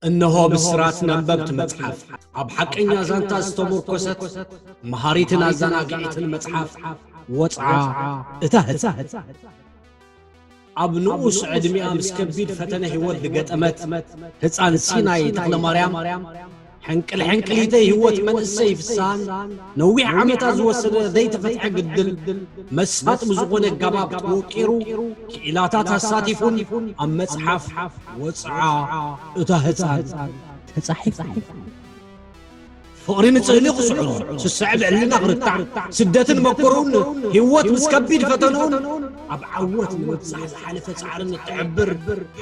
እነሆ ብስራት ነበብቲ መጽሓፍ፣ ኣብ ሓቀኛ ዛንታ ዝተመርኮሰት መሃሪትን ኣዘናጊዒትን መጽሓፍ ወጽዓ እታ ህጻን። ኣብ ንኡስ ዕድሚኣ ምስ ከቢድ ፈተነ ህይወት ዝገጠመት ህጻን ሲናይ ተኽለማርያም፣ ሕንቅል ሕንቅሊተይ ህይወት መንእሰይ ፍስሃን ነዊሕ ዓመታት ዝወሰደ ዘይተፈትሐ ግድል መሳጢ ብዝኾነ ኣገባብ ተወቂሩ፣ ክኢላታት ኣሳቲፉን ኣብ መጽሓፍ ወጽዓ እታ ህጻን ተጻሒፉ። ፍቕሪ ንጽህሊ ክስዕሮ፣ ስስዐ ብዕልና ክርታዕ፣ ስደትን መከርኡን ህይወት ምስ ከቢድ ፈተንኡን ኣብ ዓወት ንምብጻሕ ዝሓለፈ ጻዕርን እትሕብር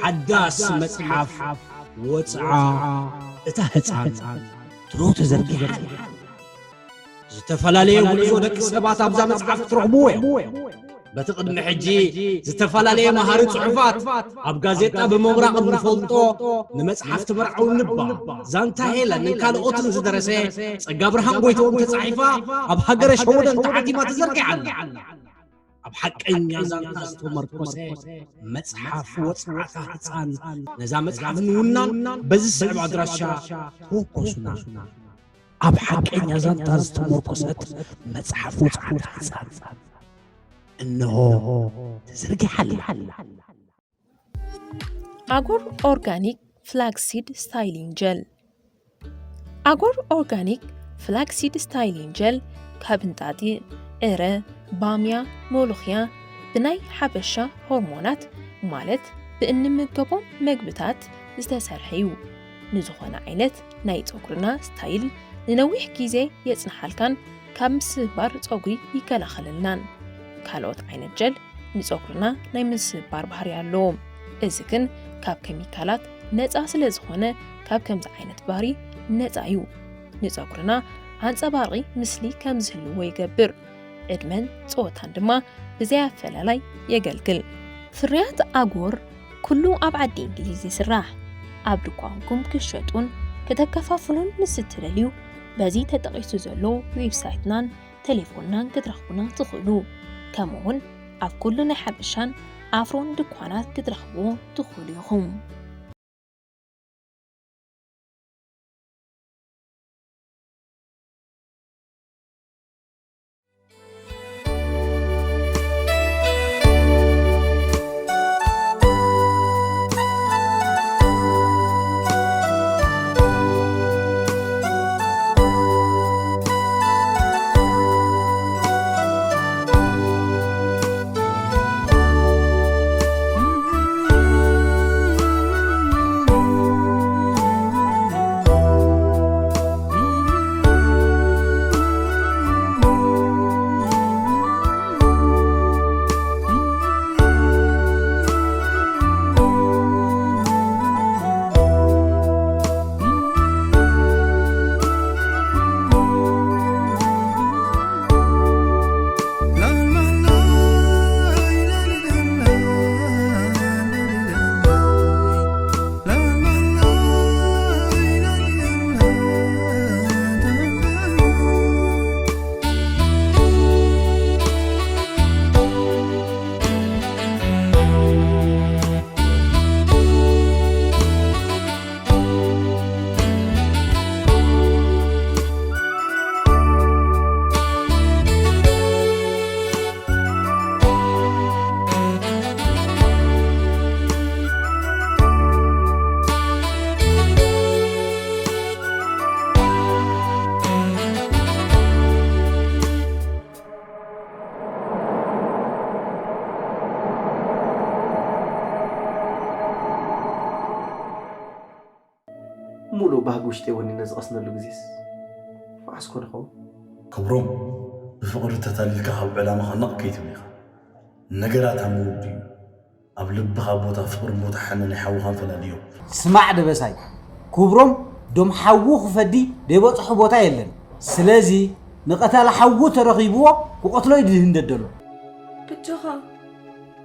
ሓዳስ መጽሓፍ ወጽዓ እታ ህጻን ትሮ ተዘርጊሓ ኣላ። ዝተፈላለየ ጉዕዞ ደቂ ሰባት ኣብዛ መጽሓፍ ክትረኽብዎ እዮም። በቲ ቅድሚ ሕጂ ዝተፈላለየ መሃሪ ጽሑፋት ኣብ ጋዜጣ ብምምራቕ እንፈልጦ ንመጽሓፍቲ መርዓዊ ንባ፣ ዛንታ ሄለንን ካልኦትን ዝደረሰ ጸጋብርሃን ጎይትኦም ተጻሒፋ ኣብ ሃገረ ሸወደን ተሓቲማ ተዘርጊሓ ኣላ። ኣብ ሓቀኛ ዛንታ ዝተመርኮሰ መጽሓፍ ወጽዓታ ህጻን ነዛ መጽሓፍ ንውናን በዚ ስዕብ ኣድራሻ ተወከሱና። ኣብ ሓቀኛ ዛንታ ዝተመርኮሰት መጽሓፍ ወጽዓታ ህጻን እንሆ ተዘርጊሓ ኣላ። ኣጎር ኦርጋኒክ ፍላክሲድ ስታይሊንግ ጀል። ኣጎር ኦርጋኒክ ፍላክሲድ ስታይሊንግ ጀል ካብ እንጣጢዕ፣ ዕረ፣ ባምያ፣ ሞሎኽያ፣ ብናይ ሓበሻ ሆርሞናት ማለት ብእንምገቦም መግብታት ዝተሰርሐ እዩ። ንዝኾነ ዓይነት ናይ ጸጉርና ስታይል ንነዊሕ ግዜ የጽንሓልካን ካብ ምስባር ጸጉሪ ይከላኸለልናን። ካልኦት ዓይነት ጀል ንጸጉርና ናይ ምስባር ባህሪ ኣለዎም። እዚ ግን ካብ ከሚካላት ነጻ ስለ ዝኾነ ካብ ከምዚ ዓይነት ባህሪ ነጻ እዩ። ንጸጉርና ኣንጸባርቒ ምስሊ ከም ዝህልዎ ይገብር። ዕድመን ጸወታን ድማ ብዘይ ኣፈላላይ የገልግል። ፍርያት ኣጎር ኩሉ ኣብ ዓዲ እንግሊዝ ይስራሕ። ኣብ ድኳንኩም ክትሸጡን ከተከፋፍሉን ምስ እትደልዩ በዚ ተጠቒሱ ዘሎ ዌብሳይትናን ቴሌፎንናን ክትረኽቡና ትኽእሉ። ከምኡ እውን ኣብ ኩሉ ናይ ሓበሻን ኣፍሮን ድኳናት ክትረኽብዎ ትኽእሉ ኢኹም። ሙሉእ ባህጊ ውሽጠይ ወኒነ ዝቐስነሉ ግዜስ መዓስ ኮን ይኸውን? ክብሮም፣ ብፍቕሪ ተታሊልካ ካብ ዕላማኻ ነቕ ከይትብል ኢኻ። ነገራት ኣብ ምውድኡ፣ ኣብ ልብኻ ቦታ ፍቕርን ቦታ ሓመን ናይ ሓውኻን ፈላልዮ። ስማዕ ደበሳይ፣ ክብሮም ዶም ሓዉ ክፈዲ ደይበጽሖ ቦታ የለን። ስለዚ ንቐታሊ ሓዉ ተረኺብዎ ክቐትሎ እዩ ድህንደድ ዘሎ። በጃኻ፣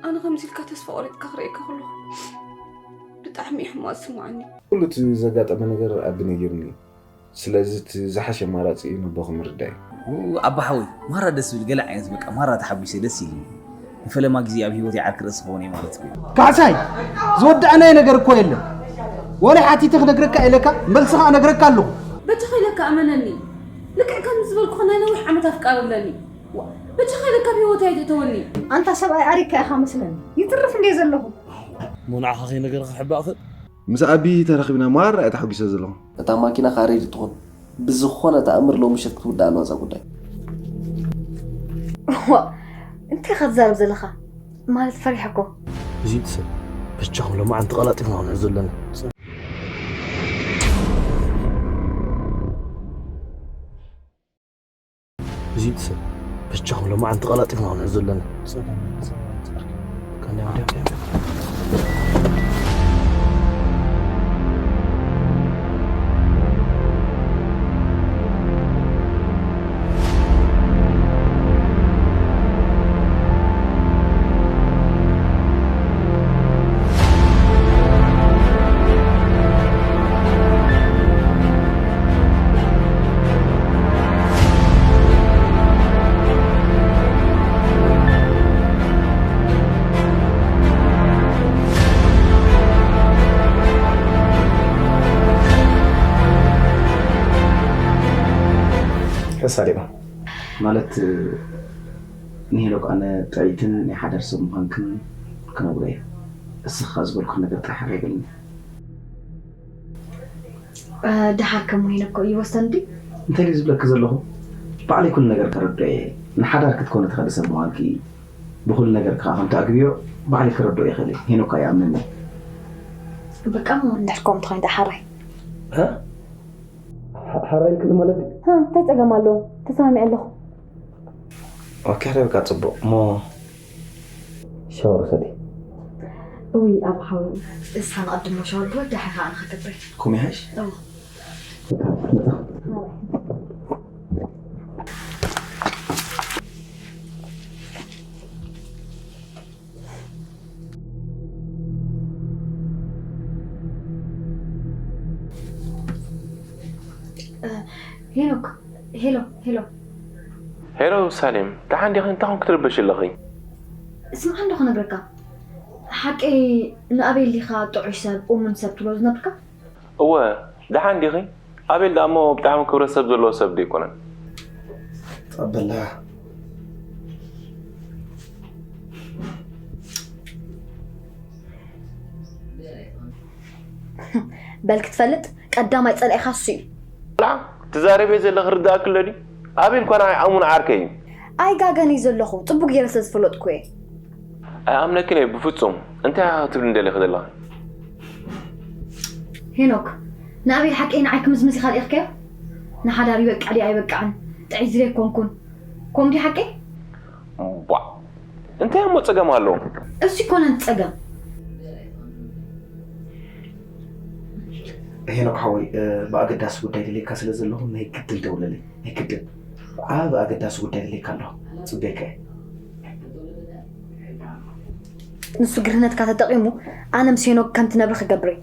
ኣነ ከምዚ ኢልካ ተስፋ ቆሪጥካ ክርእየካ ከለኹ ብጣዕሚ እዩ ሕማቕ ዝስምዓኒ። ኩሉ እቲ ዘጋጠመ ነገር ኣቢ ነጊሩኒ እዩ። ስለዚ እቲ ዝሓሸ ኣማራፂ እዩ ነቦ ክምርዳእ እዩ። ኣቦ ሓወይ ማራ ደስ ዝብል ገለ ዓይነት በቃ ማራ ተሓጒሰ ደስ ኢሉኒ። ንፈለማ ግዜ ኣብ ሂወተይ ዓርኪ ርእሲ ክኸውን እየ ማለት እዩ። ካሕሳይ ዝወዳእናዮ ነገር እኮ የለን። ወላ ሓቲተ ክነግረካ ኢለካ፣ መልስኻ እነግረካ ኣለኹ። በጃኻ ኢለካ እመነኒ። ልክዕ ከም ዝበልኩኻ ናይ ነዊሕ ዓመት ኣፍቃሪ ኣለኒ። ዋ፣ በጃኻ ኢለካ ኣብ ህይወተይ ኣይትእተወኒ። ኣንታ ሰብኣይ ኣሪካ ኢኻ መስለኒ። ይትርፍ እንድየ ዘለኹ። እሞ ንዓኻ ከይነገርካ ክሕባእ ክእል? ምስ ኣቢ ተራኺብና እሞ ኣረኣያ ተሓጒሰ ዘለኹ። እታ ማኪና ካሬድ ትኹን። ብዝኾነ ተኣምር ሎሚ ምሸት ክትውዳእ ኣለዋ እዛ ጉዳይ። ዋ፣ እንታይ ኢኻ ትዛረብ ዘለኻ? ማለት ፈሪሐ እኮ። እዚ ሰብ በጃኹም ሎማዓንቲ ቀላጢፍና ክንሕዞ ኣለና። እዚ ሰብ በጃኹም ሎማዓንቲ ቀላጢፍና ክንሕዞ ኣለና። ከሳሪባ ማለት ንሄኖክ ኣነ ጥዕይትን ናይ ሓዳር ሰብ ምዃንክን ክነግሮ እየ። እስኻ ዝበልኩ ነገር ጥራሕ ኣረጋግዕልኒ። እ፣ ደሓር ከም ሄኖክ እዩ ወሰን ድዩ? እንታይ ድዩ ዝብለኪ ዘለኹ? ባዕለይ ኩሉ ነገር ከረድኦ እየ። ንሓዳር ክትኮኒ ትኽእሊ ሰብ ምዃንኪ ብኹሉ ነገር ከዓ ከም ትኣግብዮ ባዕለይ ክረድኦ ይኽእል እየ። ሄኖክ ኣይኣምንን እዩ። በቃ እሞ እንድሕር ከምኡ እንተኾይኑ ደሓራይ። እ? ሓ-፣ ሓራይ ኢልክኒ ማለት ድዩ? እ፣ እንታይ ጸገም ኣለዎ? ተሰማሚዐ ኣለኹ። ኦኬ፣ በቃ ጽቡቕ። እሞ ሻወር ውሰዲ። እውይ፣ ኣብ ሓው እሳ ንቐድሞ ሻወር ብወዳ ሓኻ ኣነ ኸገብረ። ኮም ይሓይሽ? እዎ። በቃ፣ መጣ። እ፣ ሄኖክ፣ ሄሎ፣ ሄሎ። ሄሎ ሳሌም፣ ደሓን ዲኺ? እንታይ ኾንኪ ትርበሺ ኣለኺ? ስምዓ እንዶ ክነግረካ። ሓቀይ ንኣቤል ዲኻ ጥዑይ ሰብ፣ እሙን ሰብ ትብሎ ዝነብርካ? እወ፣ ደሓን ዲኺ? ኣቤል ደኣ እሞ ብጣዕሚ ክብረት ሰብ ዘለዎ ሰብ ዶ ኣይኮነን? ተቐበላ። በል ክትፈልጥ ቀዳማይ ጸላኢኻ እሱ እዩ። ቆልዓ፣ ትዛረብዮ ዘለኺ ክርድኣኪ ኣሎ ድዩ? ኣቤል እኳ ንዓይ ኣሙን ዓርከይ እዩ። ኣይጋገን እዩ ዘለኹ፣ ጽቡቕ ገይረ ስለ ዝፈለጥኩ እየ። ኣይኣምነክን እየ ብፍጹም። እንታይ ኢኻ ክትብልኒ ደሊኺ ዘለኺ? ሄኖክ፣ ንኣቤል ሓቀይ ንዓይ ክምዝምዝ ኢኻ ልኢኽካዮ? ንሓዳር ይበቅዕ ድዩ ኣይበቅዕን ጥዕይ ዝብል ኣይኮንኩን። ከምኡ ድዩ ሓቀይ? እምቧእ! እንታይ እሞ ጸገም ኣለዎ? እሱ ኣይኮነን ጸገም። ሄኖክ ሓወይ፣ እ፣ ብኣገዳሲ ጉዳይ ደልየካ ስለ ዘለኹ ናይ ግድን ደውለለይ። ናይ ግድን። ብዓቢ ኣገዳሲ ጉዳይ ደልየካ ኣለኹ። ጽበየካ እየ። ንሱ ግርህነትካ ተጠቒሙ ኣነ ምስ ሄኖክ ከም ትነብሪ ክገብር እየ።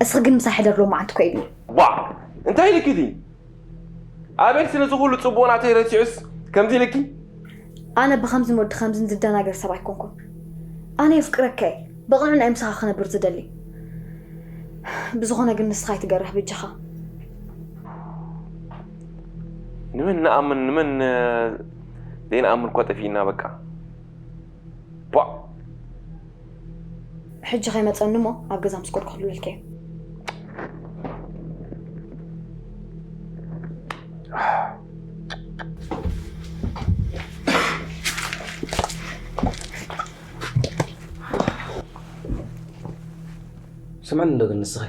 እስኺ ግን ምሳይ ሕደር ሎማዓንቲ እኮ ኢሉኒ። ዋእ! እንታይ ኢልኪ እቲ? ኣቤል ስለዚ ኩሉ ጽቡቕ ናተይ ረሲዑስ ከምዚ ኢልኪ? ኣነ ብኸምዝን ወዲ ኸምዝን ዝደናገር ሰብ ኣይኮንኩን። ኣነ የፍቅረካ እየ። ብቕንዕና እየ ምሳኻ ክነብር ዝደሊ። ብዝኾነ ግን ንስኻ ኣይትገርህ በጃኻ። ንመን ንኣምን ንመን ዘይንኣምን እኳ ጠፊእና በቃ። ቧእ! ሕጂ ከይመጸኒ እሞ ኣብ ገዛ ምስ ከድኩ ክልወልከ እየ። ስምዕኒ እንዶ ግን ንስኺ?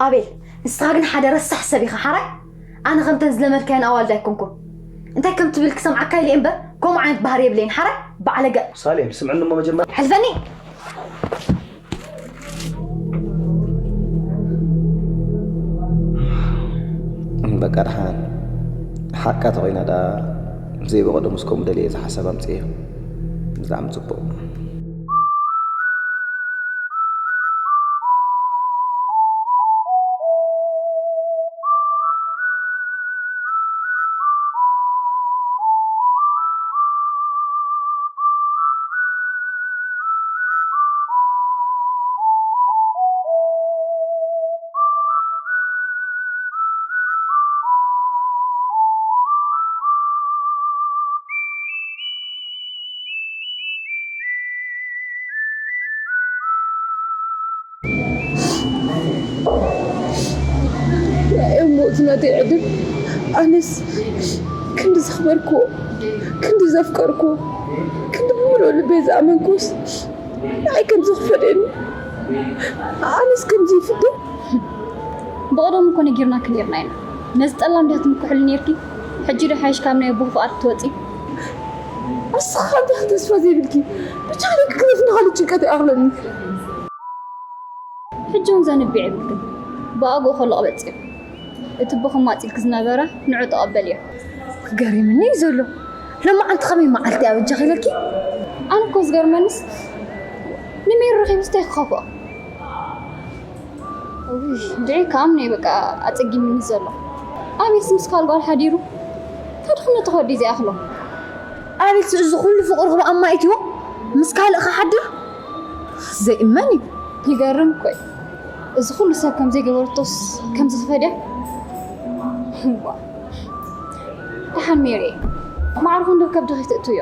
ኣቤል፣ ንስኻ ግን ሓደ ረሳሕ ሰብ ኢኻ ሓራይ። ኣነ ከምተን ዝለመድካየን ኣዋልድ ኣይኮንኩን። እንታይ ከም ትብል ክሰምዓካ ኢለ እምበር ከምኡ ዓይነት ባህሪ የብለይን ሓራይ። ባዕለገ። ሳሌም፣ ስምዕኒ እሞ መጀመርያ። ሕልፈኒ። በቃ ደሓን። ሓቃ ተኾይና ደኣ ዘይበቐዶ ምስ ከምኡ ደልየ ዝሓሰብ ኣምፅእዮ። ብጣዕሚ ፅቡቕ። እሞ እቲ ናተይ ዕድል፣ ኣነስ ክንዲ ዘኽበርክዎ፣ ክንዲ ዘፍቀርክዎ፣ ክንዲ ብምሉእ ልበይ ዝኣመንክዎስ ንዓይ ከምዚ ክፈድየኒ፣ ኣነስ ከምዚ ይፍደ። ብቐደሙ እኮ ነጊርናኪ ነይርና ኢና። ነዚ ጠላም ዲኻ ትምክሕሉ ነይርኪ? ሕጂ ዶ ሓይሽ ካብ ናይ ኣቦ ፍቓድ ትወጺ? ኣስኻ እንታይ ተስፋ ዘይብልኪ? ብቻ ደቂ ክነፍኒ ካልእ ጭንቀት ይኣኽለኒ። ሕጂ እውን ዘንብዕ የብልክን። ብኣግኡ ከሎ ቅበጽ እዩ። እቲ ኣቦኺ ኣማጺልኪ ዝነበረ ንዑ ተቐበልዮ። ገሪምኒ እዩ ዘሎ። ሎማዓንቲ ከመይ መዓልቲ እያ በጃኺ ኢለኪ? ኣነ እኮ ዝገርመንስ ንሜሪ ረኺቡስ እንታይ ክኸፍኦ? እውይ፣ ድዒ ከኣ እምነይ በቃ ኣጸጊምኒ ዘሎ። ኣቤልስ ምስ ካልእ ጓል ሓዲሩ ከድኽነቱ ከዲ ዘይኣኽሎ። ኣቤልስ እዚ ኩሉ ፍቕርኹም ኣማኢትዎ ምስ ካልእ ክሓድር ዘይእመን እዩ። ይገርም እኮ እዩ። እዚ ኩሉ ሰብ ከም ዘይገበረቶስ ከምዚ ክፈድያ? እዋ። ደሓን ሜሪ፣ ማዕርኹ እንዶ ከብድኺ ትእትውዮ።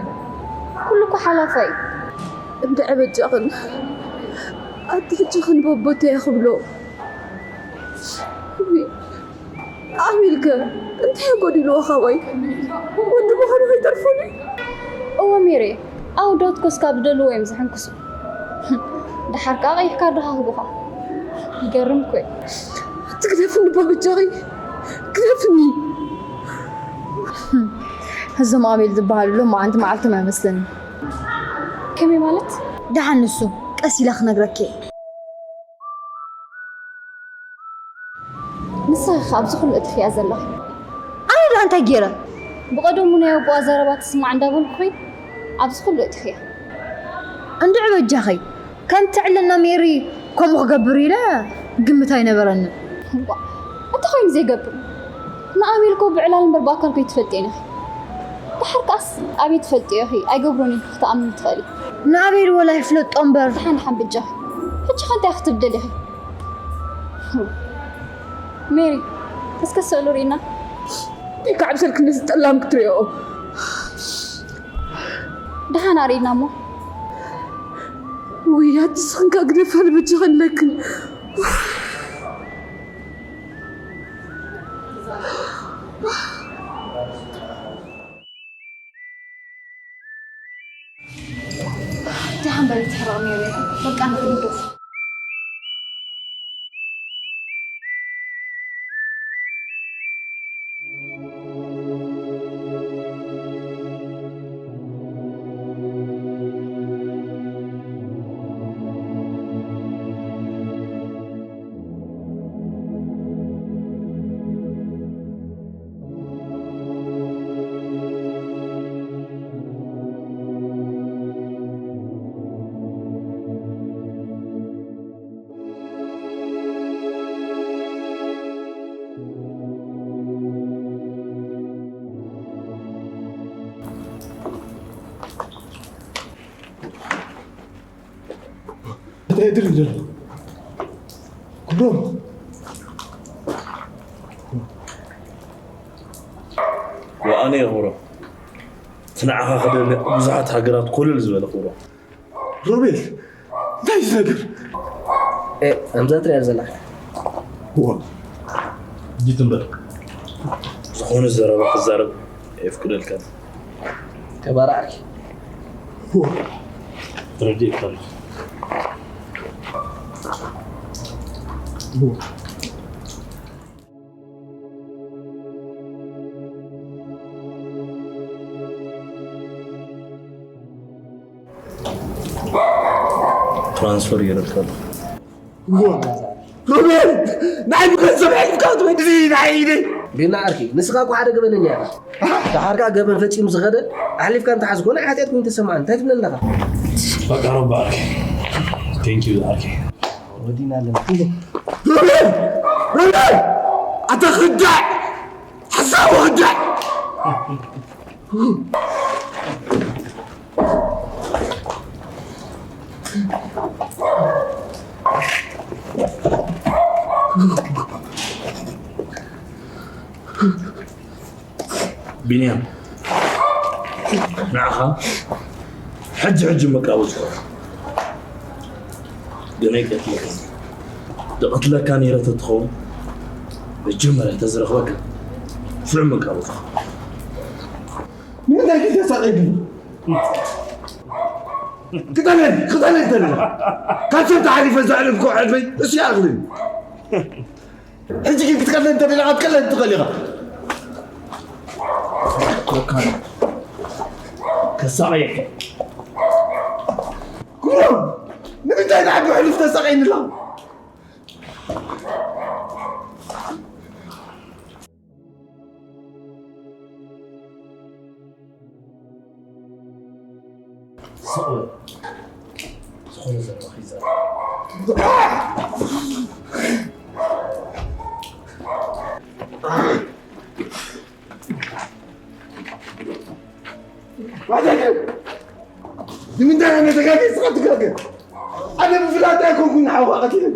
ኩሉ እኮ ሓላፋይ እዩ። እንድዒ በጃኽን፣ ኣቲ ሕጂ ክንበቦተያ ክብሎ። ውይ፣ ኣቤልከ እንታይ ጎዲልዎ ካባይ? ወዲ ምዃኑ ከይተርፎ ድዩ? እወ ሜሪ፣ ኣወዳት ኮስ ካብ ዝደልዎ እዮም ዝሕንክሱ። ደሓር ከኣ ቀይሕ ካርድኻ ክህቡኻ። ይገርም እኮ እዩ። ኣቲ ግደፍኒ በጃኺ፣ ግደፍኒ። እዞም ኣቤል ዝበሃሉ ሎማዓንቲ መዓልቶም ኣይመስለኒ። ከመይ ማለት? ደሓን ንሱ ቀስ ኢለ ክነግረኪ እየ። ንስኺ ኸኣ ኣብዚ ኩሉ እትኽያ ዘለኺ። ኣነ ደኣ እንታይ ገይረ? ብቐደሙ ናይ ኣቦኣ ዘረባ ትስማዕ እንዳበልኩኺ ኣብዚ ኩሉ እትኽያ። እንድዒ በጃኺ፣ ከምቲ ዕለና ሜሪ ከምኡ ክገብር ኢለ ግምት ኣይነበረንን። እዋ፣ እንታይ ኮይኑ ዘይገብር? ንኣቤል እኮ ብዕላል እምበር ብኣካል ከይትፈልጥዮ ኢኺ። ደሓር ከኣስ ኣበይ ትፈልጥዮ ኢኺ? ኣይገብሮን ኢልኪ ክትኣምኒ ትኽእሊ። ንኣቤል ወላ ይፍለጦ እምበር። ደሓን ደሓን በጃኺ። ሕጂ ከ እንታይ ክትብሊ ደሊኺ? ሜሪ፣ እስከ ስእሉ ርኢና። እንታይ ክዓብሰልኪ ነዚ ጠላም ክትሪኦ? ደሓን ኣርኢና እሞ። ውይ፣ ኣቲ ስኽንካ ግደፋ ንበጃኺ ኣለክን። ደሓን በሊ ትሕረቕ ሜሪ። በቃ ንኽንዶ። እንታይ ትርኢ ዘሎ? ክብሮም። ወኣነ እየ ክብሮም። እቲ ንዓኻ ክደሊ ኣብ ብዙሓት ሃገራት ኮለል ዝበለ ክብሮም። ሮቤል፣ እንታይ እዩ እዚ ነገር? ኤ፣ ከምዛ ትሪኣ ዘለኻ። እዋ፣ ዲት እምበር። ዝኾነ ዘረባ ክዛረብ የፍቅደልካን። ተባራዕኪ። እዋ። ተረዲእካ ኣለኹ። እዋ። ትራንስፈር ገይረልካ ኣለኹ። እዋ። ሮቤል! ንዓይ ብገንዘብ ኣሕሊፍካ ክትበኒ እዚ ናይ ኢደይ። ቢና ዓርኪ፣ ንስኻ እኮ ሓደ ገበነኛ ኢኻ። ደሓር ከኣ ገበን ፈጺሙ ዝኸደ ኣሕሊፍካ እንተሓዝኮ ናይ ሓጢኣት ኮይኑ ተሰማዓኒ። እንታይ ትብለኒ ኣለኻ? በቃ ሮባ ዓርኪ። ቴንክ ዩ ዓርኪ። ወዲና ኣለና። ሮቤል! ሮቤል! ኣታ ክዳዕ! ሓሳዊ ክዳዕ! ቢንያም፣ ንዓኻ ሕጂ ሕጂ መቃወጽ ገና ይቀትለካ። ዝቐትለካ ነይረ ተትኸውን፣ መጀመርያ ተዝረኽበካ ሽዑ መቃወምካ። ንምንታይ ግን ተሳቒኒ? ክተለኒ፣ ክተለኒ ተለኒ። ካብ ሰብ ተሓሊፈ ዘዕለልኩ ዕድመይ እሱ ይኣኽልን። ሕጂ ግን ክትቀትለኒ እንተደሊኻ ክትቀትለኒ ትኽእል ኢኻ። ከሳቐየካ። ኩሎም ንምንታይ ንዓቢ ሕሉፍ ተሳቐየኒ ኣለኻ? ስቕ በል። ዝኾነ ዘረባ ከይዛረብ። ባጃጀ! ንምንታይ ኣነ ተጋግየ ንስኻ ትጋገ? ኣነ ብፍላጥ ኣይኮንኩን ንሓውኻ ቀቲለኒ።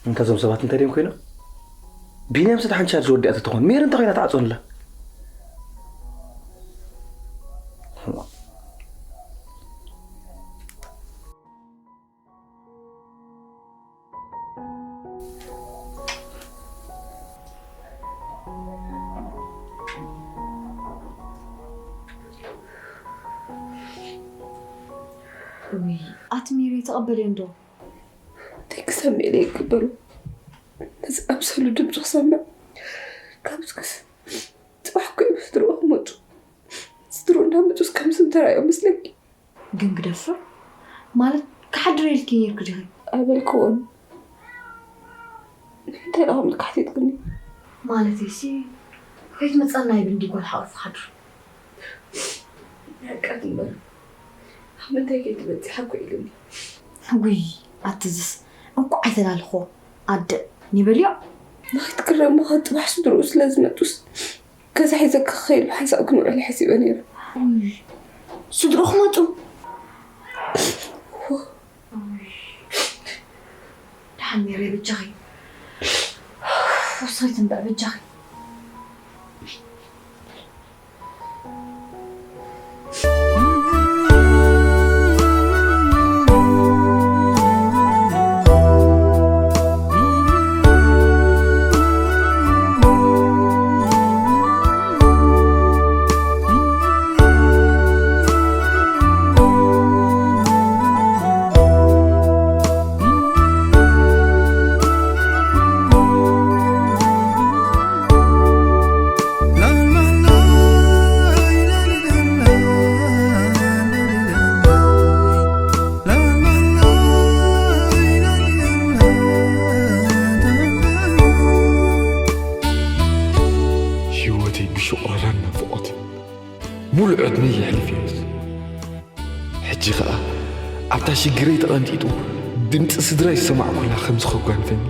እንተ እዞም ሰባት እንታይ ድዮም ኮይኖም? ቢንያም ስለ ሓንቲ ቻርጅ ወዲኣ ተትኾን፣ ሜሪ እንታይ ኮይና ትዓፅወላ? ውይ፣ ኣቲ ሜሪ ተቐበልዮ እንዶ። እንታይ ክሰምዕ ኢለ ይግበሩ? ነዚ ኣምሰሉ ድምፂ ክሰምዕ ካብ ዝክስ፣ ፅባሕ እኮ እዮም ስድርኡ ክመፁ። ስድርኡ እንዳመፁስ ከምዚ እንተረኣዮ መስለኪ? ግን ክደፍር ማለት ክሓድር ኢልኪ ነይርኪ ዲኺ? ኣይበልክዎን። ንምንታይ ኢኻ ከምዚ ካሕቲትክኒ? ማለተይሲ ከይትመፀና ይብል እንዲ ጓል ሓቑፉ ክሓድር። ሓቃት እምበር ኣብ ምንታይ ከይትበፂሕ እኮ ኢሉኒ። ውይ ኣትዝስ እንኳዕ ኣይተላልኽዎ ኣደ ኒበልዮ። ንኸይትግረም እሞ ጽባሕ ስድርኡ ስለ ዝመጡስ ገዛ ሒዘ ክኸይድ ብሓንሳብ ክንውዕል ሓሲበ ነይረ። ውይ ስድርኡ ክመጡ? ደሓን ሜሪ በጃኺ ወሳይት እንዳ በጃኺ። ህይወተይ ብሽቑረራን ናፍቖትን ሙሉእ ዕድመይ የሕልፍ እየ። ሕጂ ኸኣ ኣብታ ሽግረይ ተቐንጢጡ ድምጺ ስድራይ ዝሰማዕኩላ ከም ዝኸጓንፈኒ።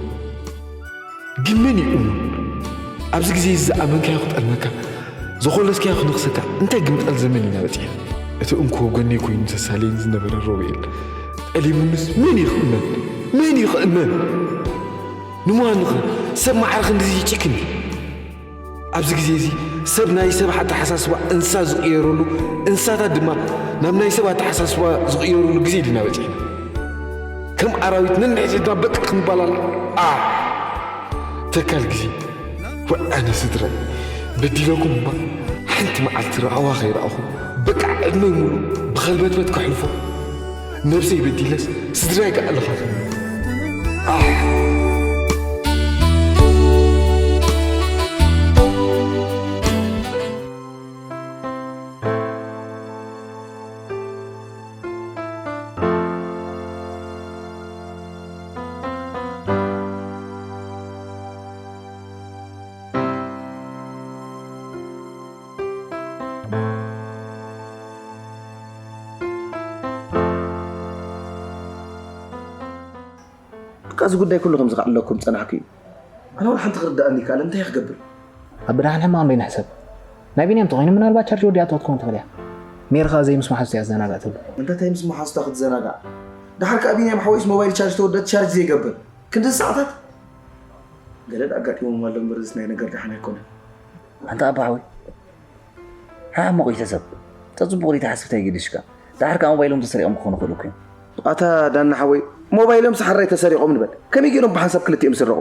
ግን መን እዩ እሙን? ኣብዚ ግዜ እዚ ዝኣመንካዮ ክጠልመካ፣ ዝኾለስካዮ ክነኽሰካ እንታይ ግምጠል ዘመን ኢና በጺሕና። እቲ እንኮ ጎነይ ኮይኑ ዘሳልየኒ ዝነበረ ሮቤል ጠሊሙንስ መን እዩ ክእመን? መን እዩ ክእመን? ንምዃኑኸ ሰብ ማዕረ ክንድዚ ይጭክን እዩ? ኣብዚ ግዜ እዚ ሰብ ናይ ሰብ ኣተሓሳስባ እንስሳ ዝቕየረሉ፣ እንስሳታት ድማ ናብ ናይ ሰብ ኣተሓሳስባ ዝቕየሩሉ ግዜ ዲና በጺሕና? ከም ኣራዊት ነንሕድሕድና በቃ ክንባላላዕ? ኣ! ተካል ግዜ። ወ-፣ ኣነ ስድራይ በዲለኩም እባ ሓንቲ መዓልቲ ራእዋ ከይረኣኹ በቃ ዕድመይ ሙሉእ ብኸልበትበት ከሕልፎ። ነብሰይ በዲለስ ስድራይ ከኣ ለኻኽም። ኣሕ! እዚ ጉዳይ ኩሉ ከምዚ ክዕለኩም ዝጸናሕኩ እዩ። ኣነ እውን ሓንቲ ክርዳእኒ ይከኣል፣ እንታይ ክገብር? ኣብ ብድሓን ሕማቕ እንዶ ይንሕሰብ። ናይ ቢንያም ተኾይኑ ምናልባት ቻርጅ ወዲኣቶ ክትከውን ትኽእል እያ። ሜሪ ኸኣ ዘይምስ መሓዙታ እያ ዝዘናጋዕ ትብሎ። እንታይ ምስ መሓዙታ ክትዘናጋዕ? ደሓር ከኣ ቢንያም ሓወይስ ሞባይል ቻርጅ ተወደት ቻርጅ ዘይገብር። ክንዲ ሰዓታት? ገለ ኣጋጢሞም ኣሎ እምበር፣ እዚ ናይ ነገር ደሓን ኣይኮነን። ኣንታ ኣባ ሓወይ፣ ሓሓሞቕ ይተሰብ። ተጽቡቕ ዲታ ሓስብታ ይግድሽካ። ደሓር ከኣ ሞባይሎም ተሰሪቖም ክኾኑ ይኽእሉ እኮ እዮም። ኣታ ዳና ሓወይ፣ ሞባይሎም ሰሓራይ ተሰሪቖም ንበል። ከመይ ገይሮም ብሓንሳብ ክልቲኦም ይስረቑ?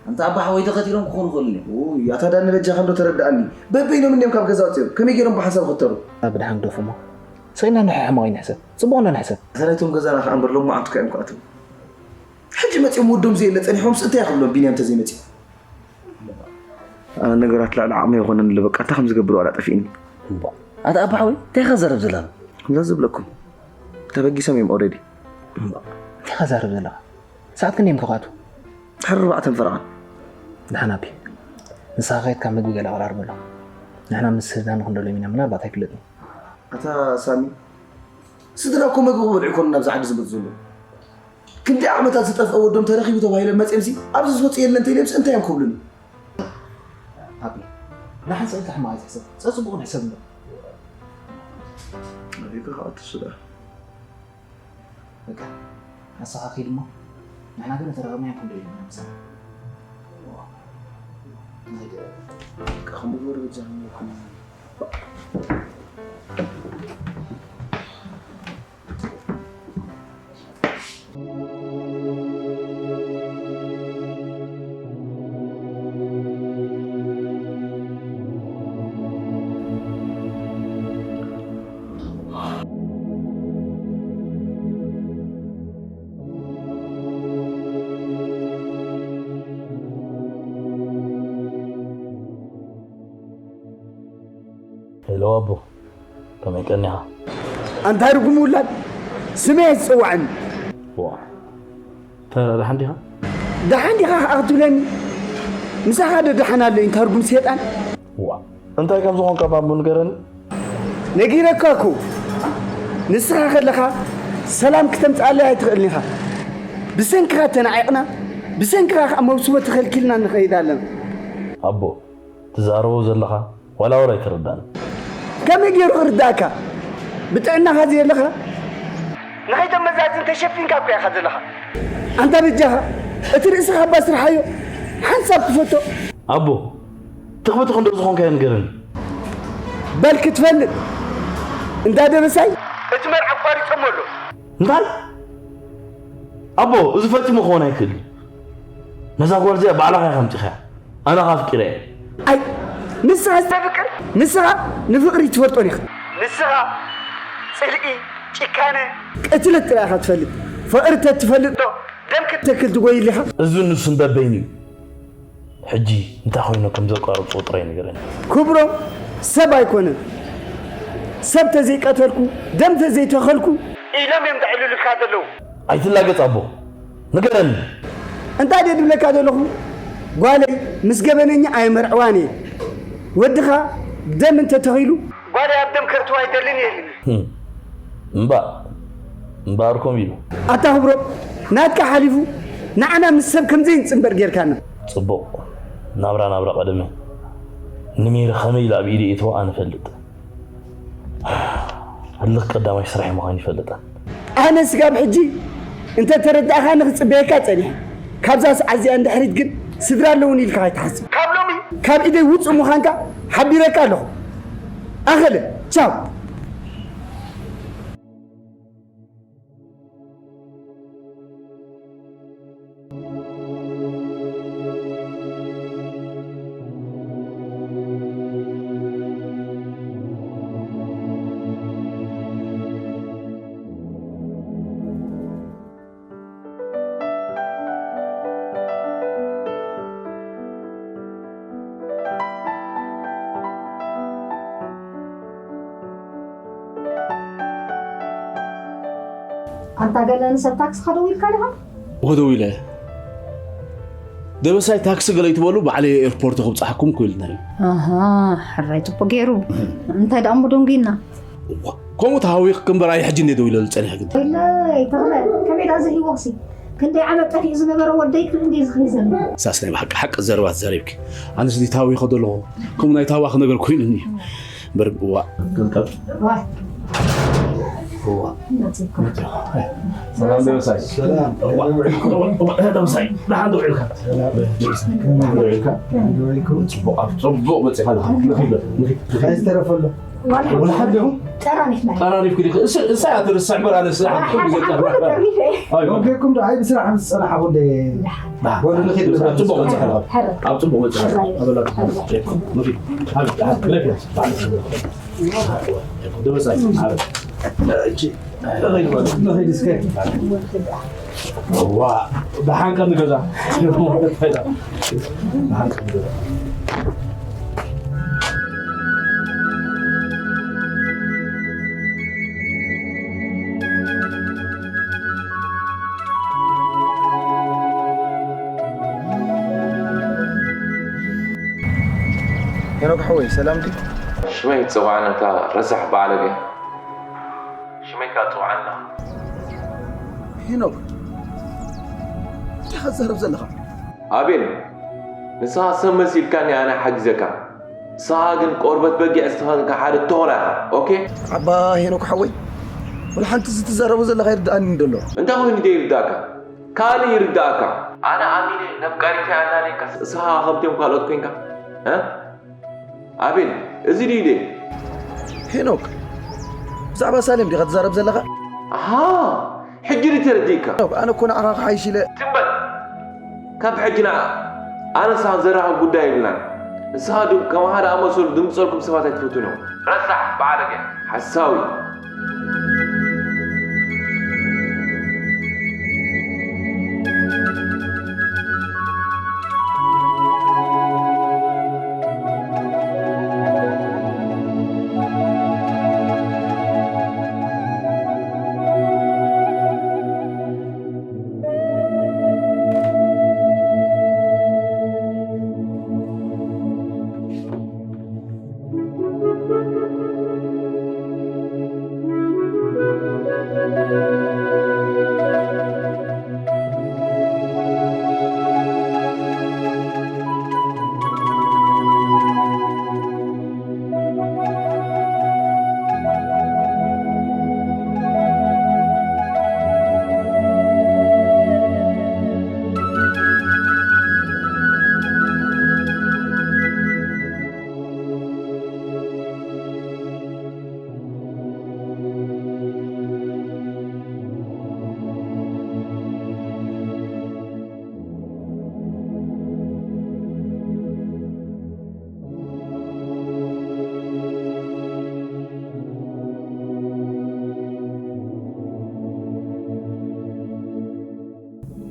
ኣንታ ኣባ ሓወይ፣ ተኸቲሎም ክኾኑ ይኽእሉ እዮም። ኡይ፣ ኣታ ዳኒ በጃኻ እንዶ ተረድኣኒ። በበይኖም እንዲዮም ካብ ገዛ ወጺኦም። ከመይ ገይሮም ብሓንሳብ ይኽተሩ? ኣብ ድሓን ግደፉ እሞ። ስኢና ንሕሕሞቕ ይንሕሰብ። ጽቡቕ እንዶ ንሕሰብ። ኣታ ናይቶም ገዛና ከኣ እምበር ሎማዓንቲ እኮ እዮም ክኣትዉ። ሕጂ መጺኦም ወዶም ዘየለ ጸኒሖምስ እንታይ ክብሎም ቢንያም ተዘይመጺኡ? ኣነ ነገራት ልዕሊ ዓቕሚ ኣይኮነን ኣሎ፣ በቃ፣ እንታይ ከም ዝገብር ዋላ ጠፊእኒ። እምባ። ኣታ ኣባ ሓወይ፣ እንታይ ኢኻ ዘረብ ዘለኻ? ከምዛ ዝብለኩም፣ ተበጊሶም እዮም ኦልሬዲ። እምባ። እንታይ ኢኻ ዘረብ ዘለኻ? ሰዓት ክንደይ እዮም ክኣትዉ? ድሕሪ ኣርባዕተን ፈረቓን። ደሓን ኣቢ። ንስኻ ከይድካ ምግቢ ገለ ኣቐራርበሎም። ንሕና ምስ ዳኒ ክንደሎም ኢና፣ ምናልባት ኣይፍለጥን። ኣታ ሳሚ፣ ስድራ እኮ መግቢ ክበልዑ ኣይኮኑን ናብዚ ዓዲ ዝመጹ ዘለዉ። ክንደይ ዓመታት ዝጠፍአ ወዶም ተረኺቡ ተባሂሎም መጺኦምሲ፣ ኣብዚ ዝወጽእ የለን እንተኢሎምሲ እንታይ እዮም ክብሉኒ? ኣቢ፣ ንሓንሳእ እንታይ ሕማቕ ኣይትሕሰብ። ጸጽቡቑ ንሕሰብ እምበር። ኣቤት፣ ከዓ ትስዳ። በቃ፣ ንስኻ ኪድ እሞ፣ ንሕና ግን ተረኸብናዮም ክንደይ ኢና ምሳና። ናይ ደ-፣ በቃ፣ ከምኡ ግበር በጃኹም። ሄሎ ኣቦ፣ ከመይ ቀኒኻ? ኣንታ ርጉም ውላድ፣ ስመይ ኣይትጸውዓኒ። ዋ፣ እንተ ደሓን ዲኻ? ደሓን ዲኻ ከኣ ክትብለኒ? ምሳኻ ዶ ደሓን ኣሎ፣ ኣንታ ርጉም ሰይጣን? ዋ፣ እንታይ ከም ዝኾንካ ባምቡ ንገረኒ። ነጊረካ እኮ። ንስኻ ከለኻ ሰላም ክተምጽኣለይ ኣይትኽእልን ኢኻ። ብሰንክኻ ተናዒቕና፣ ብሰንክኻ ከኣ መውስቦ ተኸልኪልና ንኸይድ ኣለና። ኣቦ፣ ትዛረቦ ዘለኻ ዋላ ዋላ ኣይተረዳእን። ከመይ ገይሩ ክርዳእካ? ብጥዕናኻ ዘየለኻ ንኸይተመዛዝን ተሸፊንካ እኮ ኢኻ ዘለኻ። ኣንታ በጃኻ እቲ ርእስኻ እባ ስርሓዮ፣ ሓንሳብ ክፈቶ። ኣቦ፣ ትኽፍቲ ክንደይ ዝኾንካዮ ንገረኒ። በል ክትፈልጥ እንዳ ደበሳይ እቲ መርዓ ኣቋሪጾሞ ኣሎ። እንታይ? ኣቦ፣ እዚ ፈጺሙ ክኸውን ኣይክእልን። ነዛ ጓል እዚኣ ባዕልኻ ኢኻ ኣምጺኻያ። ኣነ ኸኣ ኣፍቂረያ እየ። ኣይ፣ ንስኻ ዝተፍቅር፣ ንስኻ ንፍቕሪ ትፈልጦን ኢኻ። ንስኻ ጽልኢ፣ ጭካነ፣ ቅትለት ጥራይ ኢኻ ትፈልጥ። ፍቕሪ ተትፈልጥ ዶ ደም ክትተክል ትጎይል ኢኻ? እዝን ንሱን በበይኑ እዩ። ሕጂ እንታይ ኮይኑ ከም ዘቋርጽዎ ጥራይ ንገረኒ። ክብሮም ሰብ ኣይኮነን። ሰብ ተዘይቀተልኩ፣ ደም ተዘይተኸልኩ ኢሎም እዮም ዘዕልሉልካ ዘለዉ። ኣይትላገጽ ኣቦ፣ ንገረኒ። እንታይ ድየ ድብለካ ዘለኹ? ጓለይ ምስ ገበነኛ ኣየመርዕዋን እየ። ወድኻ ደም እንተተኺሉ ጓለይ ኣብ ደም ከእትዋ ኣይደልን እየ ኢሉኒ። ህም። እምባ-፣ እምበኣር ከምኡ ኢሉ። ኣታ ክብሮም፣ ናትካ ሓሊፉ ንዓና ምስ ሰብ ከም ዘይንጽንበር ጌርካና። ጽቡቕ። ናብራ ናብራ ቀደመ። ንሜሪ ከመይ ኢሉ ኣብ ኢደይ እተወ ኣነ እፈልጥ። ህልኽ ቀዳማይ ስራሐይ ምዃኑ ይፈልጥ። ኣነ ስጋብ ሕጂ እንተ ተረዳእኻኒ ክጽበየካ ጸኒሐ። ካብዛ ሰዓት እዚኣ ንድሕሪት ግን ስድራ ኣለዉኒ ኢልካ ኣይትሓስብ። ካብ ሎሚ ካብ ኢደይ ውጹእ ምዃንካ ሓቢረካ ኣለኹ። ኣኸለ፣ ቻው። ኣንታ ገለ ንሰብ ታክስኻ ደዊልካ ዲኻ? እወ ደዊለ። ደበሳይ ታክሲ ገለ ይትበሉ፣ ባዕለይ ኤርፖርት ክብጽሓኩም እኮ ኢሉና እዩ። ኣሃ፣ ሕራይ ጽቡቅ ገይሩ። እንታይ ደኣ እሞ ደንጉዩና? እዋ፣ ከምኡ ተሃዊኽኪ እምበር ኣየ ሕጂ እንደ ደዊለሉ ጸኒሐ ግን። ኢለይ ተኽለ፣ ከመይ ደኣ እዚ ህይወኽሲ? ክንደይ ዓመት ጠፊኡ ዝነበረ ወደይ ክርኢ እንድዩ ዝኽሪ ዘሎ። ሳስ ናይ ብሓቂ ሓቂ ዘረባ ተዛሪብኪ። ኣነስ እዚ ታዊ ይኸዶ ኣለኹ። ከምኡ ናይ ታዋ ክነገር ኮይኑኒ። እምበር እዋ። ዋ። እዋ። መጽእኩ። ሰላም ደበሳይ። ሰላም። እዋ። እዋ፣ ደበሳይ። ደሓን ዶ ውዒልካ? ሰላም። ደሓን ዶ ውዒልካ? ደሓን ዶ ውዒልካ? ጽቡቕ፣ ኣብ ጽቡቕ መጺእካ ኣለኻ። ንኺድ፣ ንኺድ፣ ንኺድ። እንታይ ዝተረፈ ኣሎ? ዋላ ወላ ሓደ ይኹን? ጠራኒፍና። ጠራኒፍኪ ዲኺ? እስ-፣ እሳ እያ ትርስዕ እምበር ኣነ ስራሕ ሓደ ኩሉ ሓደ ዘጠራርፍ። ኩሉ ተሪፈ። ኣይ፣ ኦኬኩም ዶ? ኣይ፣ ብስራሕ ምስ ጸናሕ ኣቦ እንደ ደሓን። በሉ ንኺድ። ኣብ ጽቡቕ መጽእኻ። ሕራይ። ኣብ ጽቡቕ መጽእኻ። ሕራይ። ኣበላ። ሕራይ። ንኺድ። ኣብ፣ ኣብ፣ ግለፍ እያ። ደበሳይ። ኣብ፣ እቺ፣ ንኺድ በሉ። ንኺድ እስከ። ዋ፣ ደሓን ቀኒ ገዛ። ደሓን ቀኒ ገዛ። ሄኖክ ሓወይ፣ ሰላም ድዩ? ሽመይ ትጽዋዕን ኣንታ ረሳሕ በዓል ኣገ። ሽመይ ከኣ ትጽዋዕን ኣለኻ። ሄኖክ፣ እንታይ ኢኻ ትዛረብ ዘለኻ? ኣቤል፣ ንስኻ ሰብ መሲልካኒ ኣነ ሓጊዘካ። ንስኻ ግን ቆርበት በጊዕ ዝተኸድንካ ሓደ ተኹላ ኢኻ። ኦኬ? ዓባ ሄኖክ ሓወይ፣ ወላ ሓንቲ እዚ ትዛረቦ ዘለኻ ይርድኣኒ እንዶ ኣሎ። እንታይ ኮይኑ ደይርድኣካ? ካልእ ይርድኣካ። ኣነ ኣሚነ ነፍቃሪተይ ኣላለይካ፣ ንስኻ ከምቲኦም ካልኦት ኮይንካ? እ? ኣቤል፣ እዚ ድዩ ኢለ? ሄኖክ፣ ብዛዕባ ሳሌም ዲኻ ትዛረብ ዘለኻ? ኣሃ፣ ሕጂ ድዩ ተረዲእካ? ሄኖክ፣ ኣነ እኮ ንዓኻ ክሓይሽ ኢለ። ትም በል! ካብ ሕጂ ንዓ ኣነ ንስኻ ዘራኽብ ጉዳይ የብልናን። ንስኻ ድ-፣ ከማኻ ዝኣመሰሉ ድምጸልኩም ሰባት ኣይትፈቱን እዮም። ረሳሕ በዓል ኣገ። ሓሳዊ።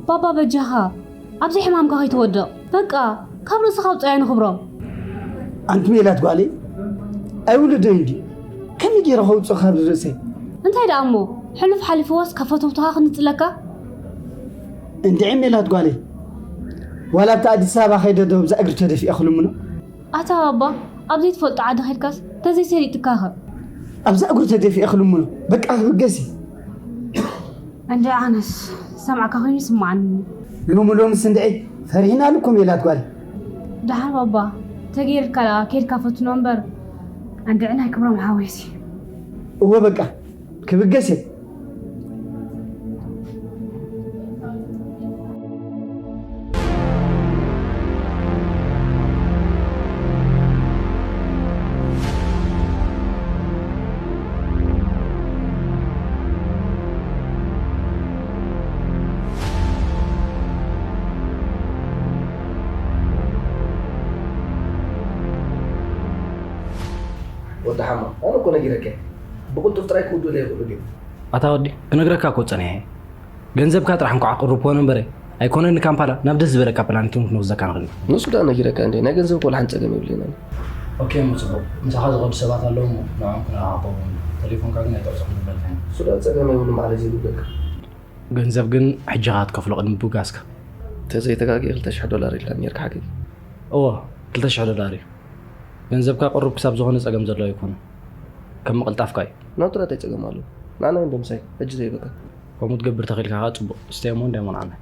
ባባ በጃኻ፣ ኣብዚ ሕማምካ ከይትወድቕ። በቃ፣ ካብ ርእስኻ ኣውጽኣዮ ንኽብሮም። ኣንቲ ሜላት ጓለይ፣ ኣይውልደይ እንድዩ። ከመይ ገይረ ከውጽኦ ካብ ርእሰይ? እንታይ ደኣ እሞ፣ ሕሉፍ ሓሊፍዎስ ካብ ፈተውትኻ ክንጽለካ? እንድዒ ሜላት ጓለይ፣ ዋላ ኣብቲ ኣዲስ ኣበባ ከይደ ዶ ብዛ እግሪ ተደፊኤ ክልምኖ? ኣታ ባባ፣ ኣብ ዘይትፈልጦ ዓዲ ከድካስ ተዘይሰሊጥካኸ? ኣብዛ እግሩ ተደፊኤ ክልምኖ፣ በቃ ክብገስ እዩ። እንደ ኣነስ ሰምዕካ ኮይኑ ይስምዓኒ። ሎሚ ሎምስ እንድዒ ፈሪሕናሉ እኮ ሜላት ጓል። ደሓር ባባ፣ ተገይርካ ደኣ ኬድካ ፈትኖ እምበር፣ እንድዒ ናይ ክብሮም ሓወይሲ። እወ በቃ፣ ክብገስ እየ። ወዲ ሓማ፣ ኣነ እኮ ነጊረካ እየ። ብቕልጡፍ ጥራይ ክውድኡ ዘይኽእሉ ድዮም? ኣታ ወዲ፣ ክነግረካ እኮ ጸኒሐ። ገንዘብካ ጥራሕ እንኳዕ ኣቕርብ ኮነ እምበረ፣ ኣይኮነን ንካምፓላ፣ ናብ ደስ ዝበለካ ፕላኔት እውን ክንወስደካ ንኽእል ኢና። ንሱ ደኣ ነጊረካ እንዴ፣ ናይ ገንዘብ እኮ ወላ ሓንቲ ጸገም የብለይናን። ኦኬ፣ እሞ ጽቡቕ። ምሳኻ ዝኸዱ ሰባት ኣለዉ እሞ፣ ንዕኦም ክነራኽቦም። ተሌፎንካ ግን ኣይተዕጽኹን ዝበልካኒ። እሱ ደኣ ጸገም የብሉን፣ ባዕለይ ዘይብለካ። ገንዘብ ግን ሕጂ ኢኻ ክትከፍሎ ቅድሚ ምብጋስካ። እንተዘይተጋግየ ክልተ ሽሕ ዶላር ኢልካኒ ነርካ ሓገዝ። እወ፣ ክልተ ሽሕ ዶላር እዩ። ገንዘብካ ቅሩብ ክሳብ ዝኾነ ጸገም ዘለዎ ኣይኮነን። ከም ምቕልጣፍካ እዩ። ናቱ እንታይ ጸገም ኣለዎ? ንዓና እንዶ ምሳይ፣ ሕጂ ዘይበካ። ከምኡ ትገብር ተኺልካ ከዓ ጽቡቕ። ስተይ እሞ እንዳይ ሞንዓና።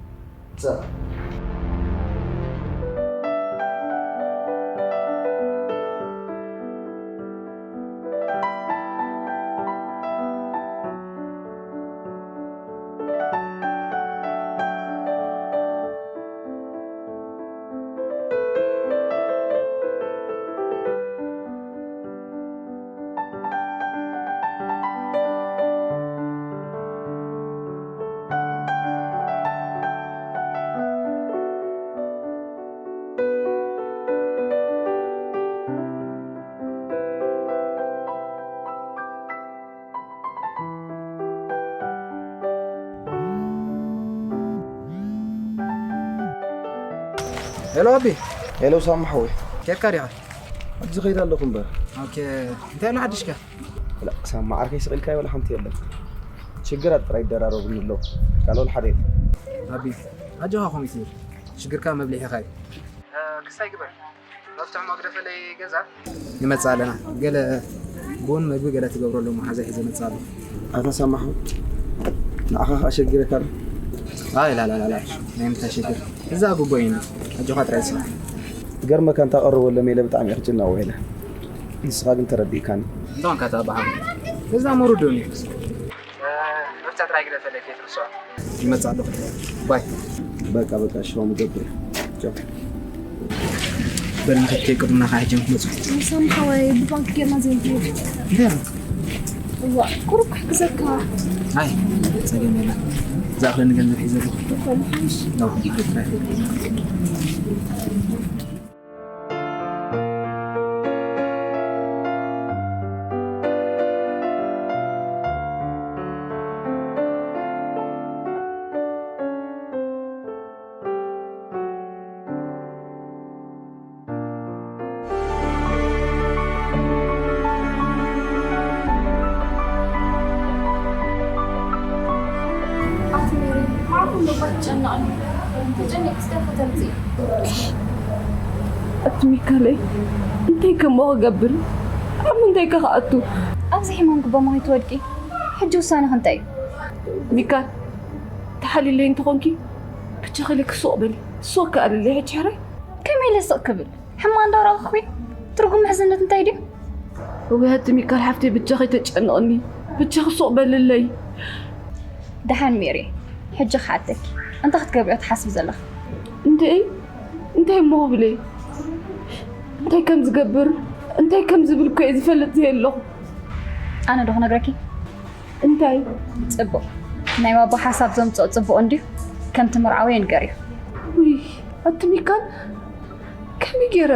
ሄሎ ኣቢ። ሄሎ ሳሚ ሓወይ። ከድካ ዲኻ? ኣብዚ ኸይድ ኣለኹ እምበር። ኦኬ። እንታይ ኣሎ ሓድሽካ? ላ፣ ሳሚ ዓርከይ ስቕ ኢልካዮ ዋላ ሓንቲ የለን። ሽግራት ጥራይ ይደራረቡኒ ኣለዉ። ካልእ ሓደ የለን። ኣቢ፣ ኣጆኻ ከምኡ ትብል። ሽግርካ መብሊዒኻ እዩ። እ፣ ክስታይ ግበር። መፍትሒ መግደፈለይ ገዛ። ንመጽእ ኣለና። ገለ ቡን መግቢ ገለ ትገብረሉ መሓዛ ሒዘ መጽእ ኣለኹ። ኣታ ሳሚ ሓወይ፣ ንዓኻ ኸኣ ሸጊረካ ኣሎ። ኣይ፣ ላ፣ ላ፣ ላ፣ ላ። ናይ ምንታይ ሽግር? እዛ ጉቦ እዩ። ኣጆኻ ጥራይ ንስኻ። ትገርመካ፣ እንታ ቀርበሎም ኢለ ብጣዕሚ እየ ክጭነቕ ውዒለ። ንስኻ ግን ተረዲእካኒ። እንታንካ ተባሃሉ። እዛ መሩዶኒ። መፍትሒ ጥራይ ግደፈለይ ከይትርስዖ። ይመጽእ ኣለኹ። ባይ። በቃ፣ በቃ፣ እሺ፣ ከምኡ ገብር። ቻው። በል ንኽትከይ ቅድምና ኸዓ ሕጂ ንክመጽእ። ሳሚ ሓወይ፣ ብባንክ ጌርና ዘይንከይድ። እንታይ ኣሎ? እዋ፣ ቁሩብ ክሕግዘካ። ኣይ፣ ጸገም የለን። ዝኣኽለኒ ገንዘብ ሒዘ ኣለኹ። እኮ፣ ምሓሽ። ነው፣ ይፈጥራል። ኣቲ ሜሪ፣ ማዕቁ እሞ እኳ ትጨነቕ። ተጨኒቕስ ከ ከተምጽኢ? ኣቲ ሚካለይ፣ እንታይ ከ እሞ ክገብር? ኣብ ምንታይ ከ ክኣቱ? ኣብዚ ሕማም ጉቦ እሞ ከይትወድቂ። ሕጂ ውሳነኺ እንታይ እዩ? ሚካል፣ ተሓሊለይ እንተኾንኪ፣ ብቻ ኸይለ ክሱቕ በሊ። ሱቕ ከኣልለይ ሕጂ ሕራይ። ከመይ ኢለ ስቕ ክብል? ሕማቕ እንዳረኣኹኺ ትርጉም ምሕዝነት እንታይ ድዩ? እውይ፣ ኣቲ ሚካል ሓፍተይ፣ ብቻኺ ተጨንቕኒ፣ ብቻኺ ሱቕ በልለይ። ደሓን ሜሪ፣ ሕጂ ክሓተኪ፣ እንታይ ክትገብሪ እያ ትሓስቢ ዘለኺ? እንድዒ፣ እንታይ እሞ ክብል እየ? እንታይ ከም ዝገብር፣ እንታይ ከም ዝብል እኮ እየ ዝፈልጥ ዘየለኹ። ኣነ ዶ ክነግረኪ? እንታይ? ጽቡቕ። ናይ ባባ ሓሳብ ዘምጽኦ ጽቡቕ እንድዩ። ከምቲ መርዓውዮ ንገርዮ። ውይ፣ ኣቲ ሚካል፣ ከመይ ገይረ?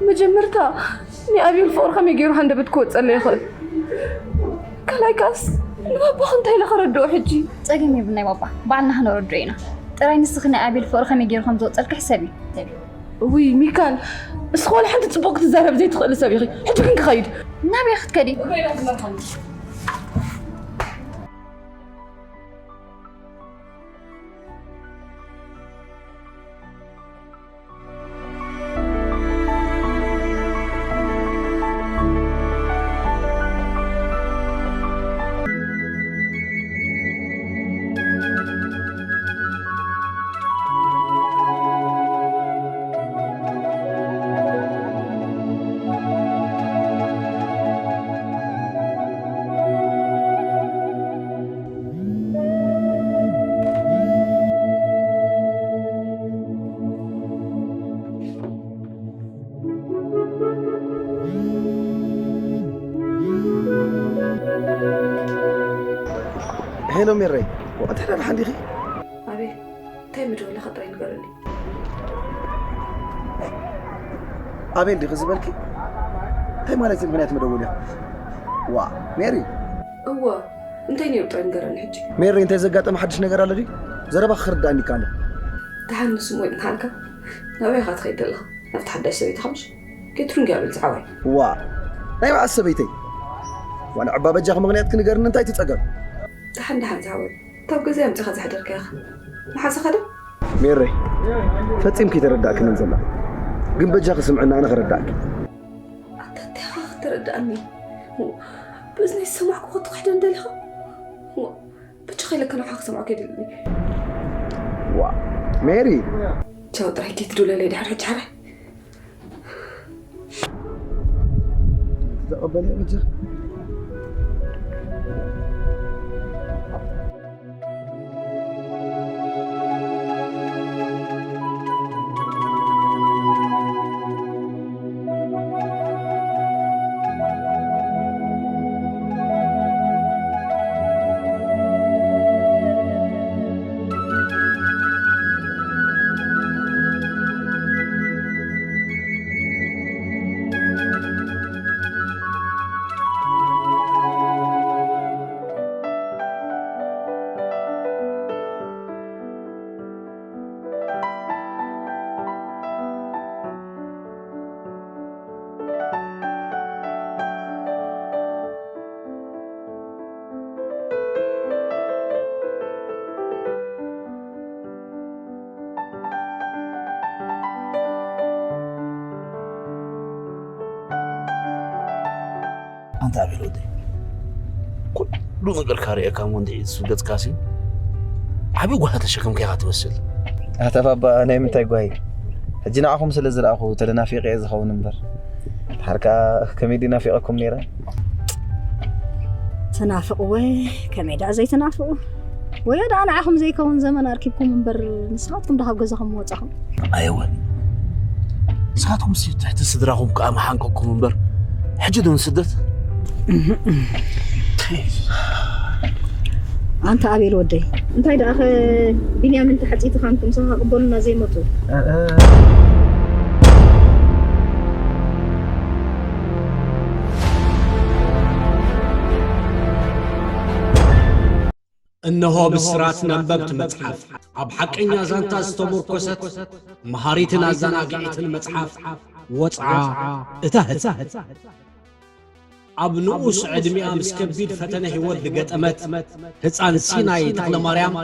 መጀመርታ ናይ ኣቤል ፍቕሪ ከመይ ገይሩ ሃንደበት ክወጸለይ ይኽእል? ካልኣይ ከኣስ ንባባኽ እንታይ ኢለ ከረድኦ ሕጂ? ጸገም የብሉን ናይ ባባ፣ ባዕልና ከነረድኦ ኢና። ጥራይ ንስኺ ናይ ኣቤል ፍቕሪ ከመይ ገይሩ ከም ዝወጸልኪ ሕሰቢ። እውይ ሚካል፣ እስኺ ዋላ ሓንቲ ጽቡቕ ክትዛረቢ ዘይትኽእሊ ሰብ ኢኺ። ሕጂ ግን ክኸይድ። ናበይ ክትከዲ? ሄሎ ሜረይ፣ እንታይ ደኣ ደሓን ዲኺ? ኣቤል፣ እንታይ ምደወለኻ ጥራይ ንገረኒ። ኣቤል ዲኺ ዝበልኪ? እንታይ ማለት እዩ ምኽንያት መደወልያ? ዋ፣ ሜሪ። እወ፣ እንታይ ነይሩ ጥራይ ንገረኒ ሕጂ። ሜሪ፣ እንታይ ዘጋጠመ ሓድሽ ነገር ኣሎ ድዩ? ዘረባኺ ክርድኣኒ ይከኣል። ደሓን ንሱ እሞ ይጽንሓልካ። ናበይ ኢኻ ትኸይድ ዘለኻ? ናብታ ሓዳሽ ሰበይትኻ ምሽ? ከይትሩንጊ ኣቤል ዝሓወይ። ዋ፣ ናይ መዓስ ሰበይተይ? ዋላ ዕባ በጃኺ ምኽንያትኪ ንገርኒ፣ እንታይ እቲ ጸገም? ደሓን ደሓን ዝሓወይ። ካብ ገዛ ኣምጺኻ ዘሕደርካያ ኢኻ። መሓዛኻ ዶ? ሜረይ፣ ፈጺምኪ ኣይተረዳእክንን ዘላ። ግን በጃኺ ስምዕኒ ኣነ ከረዳእኪ። ኣታ እንታይ ኢኻ ክትረዳእኒ? ብእዝነይ ዝሰማዕኩ ክትኽሕደኒ ደሊኻ? ኸይለ ከነኻ ክሰምዖ ከይደለኒ። ዋ ሜሪ ቻው ጥራይ ከይትድውለለይ ድሕሪ ሕጂ ሓራይ። ተቐበለ በጃ ኣንታ ኣቤል ወደይ፣ ኩሉ ነገርካ ርእየካ እሞ እንድዒ እሱ ገጽካሲ ዓቢ ጓሂ ተሸከምካ ኢኻ ትመስል። ኣታ ባባ ናይ ምንታይ ጓሂ? ሕጂ ንዓኹም ስለ ዝረኣኹ ተለናፊቐ እየ ዝኸውን እምበር፣ ድሓር ከኣ ከመይ ድዩ ናፊቐኩም ነይረ? ተናፍቕወ ከመይ ደኣ ዘይተናፍቑ? ወዮ ደኣ ንዓኹም ዘይከውን ዘመን ኣርኪብኩም እምበር ንስኻትኩም ዶ ካብ ገዛኹም ወጻኹም? ኣየወ ንስኻትኩም ሲ ትሕቲ ስድራኹም ከኣ መሓንቀቕኩም እምበር ሕጂ ዶ ንስደት? ኣንታ ኣቤል ወደይ እንታይ ደኣ ኸ ቢንያምን ተሓጺትኻንኩም ሰኻ ክበሉና ዘይመጹ? እነሆ ብስራት ነበብቲ መጽሓፍ ኣብ ሓቀኛ ዛንታ ዝተሞርኮሰት መሃሪትን ኣዘናጊዒትን መጽሓፍ ወጽዓ እታ ህጻን። ኣብ ንኡስ ዕድሚኣ ምስ ከቢድ ፈተነ ህይወት ዝገጠመት ህጻን ሲናይ ተኽለማርያም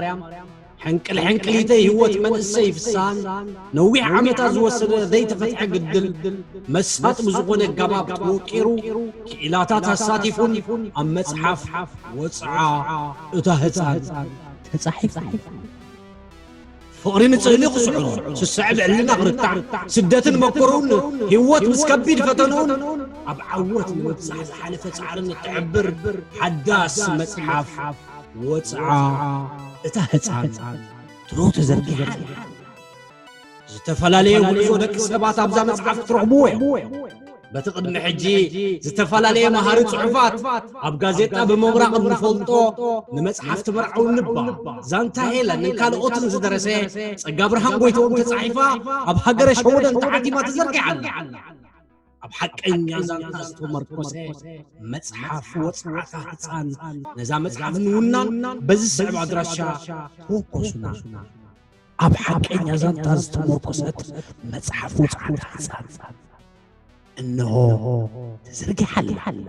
ሕንቅል ሕንቅሊተይ ህይወት መንእሰይ ፍስሃን ነዊሕ ዓመታት ዝወሰደ ዘይተፈትሐ ግድል መሳጢ ብዝኾነ ኣገባብ ተወቂሩ ክኢላታት ኣሳቲፉን ኣብ መጽሓፍ ወጽዓ እታ ህጻን ተጻሒፉ። ፍቕሪ ንጽህሊ ክስዕሮ ስስዐ ብዕልና ክርታዕ ስደትን መከርኡን ህይወት ምስ ከቢድ ፈተንኡን ኣብ ዓወት ንምብጻሕ ዝሓለፈ ጻዕርን እትሕብር ሓዳስ መጽሓፍ ወጽዓ እታ ህጻን ትሮ ተዘርጊሓ ኣላ። ዝተፈላለየ ጉዕዞ ደቂ ሰባት ኣብዛ መጽሓፍ ክትረኽብዎ እዮም። በቲ ቅድሚ ሕጂ ዝተፈላለየ መሃሪ ጽሑፋት ኣብ ጋዜጣ ብምምራቕ እንፈልጦ ንመጽሓፍ ትምርዓው ንባ ዛንታ ሄለን ንካልኦትን ዝደረሰ ጸጋብርሃን ጎይትኦም ተጻሒፋ ኣብ ሃገረ ሸወደን ተሓቲማ ተዘርጊሓ ኣላ። ኣብ ሓቀኛ ዛንታ ዝተመርኮሰ መጽሓፍ ወጽዓታ ህጻን ነዛ መጽሓፍ ንውናን በዚ ስዕብ ኣድራሻ ተወከሱና። ኣብ ሓቀኛ ዛንታ ዝተመርኮሰት መጽሓፍ ወጽዓታ ህጻን እንሆ ተዘርጊሓ ኣላ።